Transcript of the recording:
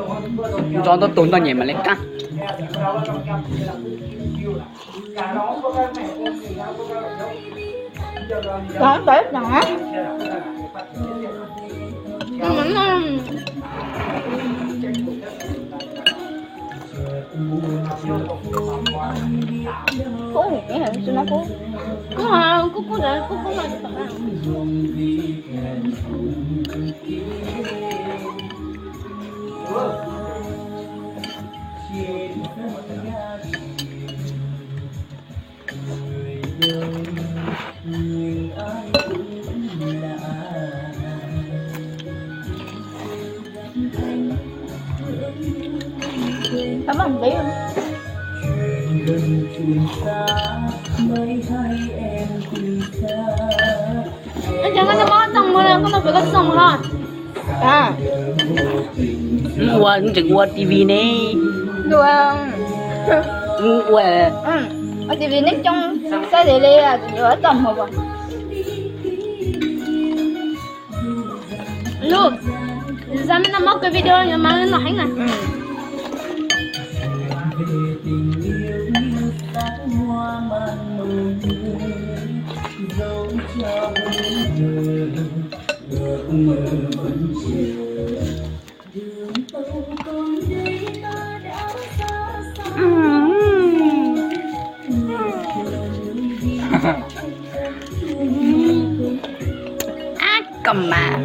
Ntxov ntau tus ntau nyem mam li qab. Cov ntawd cov. Kub, kub, kub, kub. Tao maj ntev. Ej, cas koj noj mov txog mus no, koj noj pem koj txog mus no? Ua, tseem ua T V ne. Ua, ua T V neb coob saib li li, yuav txog mus as. Lub, zaj meb noj mov kawg video yuav mas noj heev na. Ab, koj mas.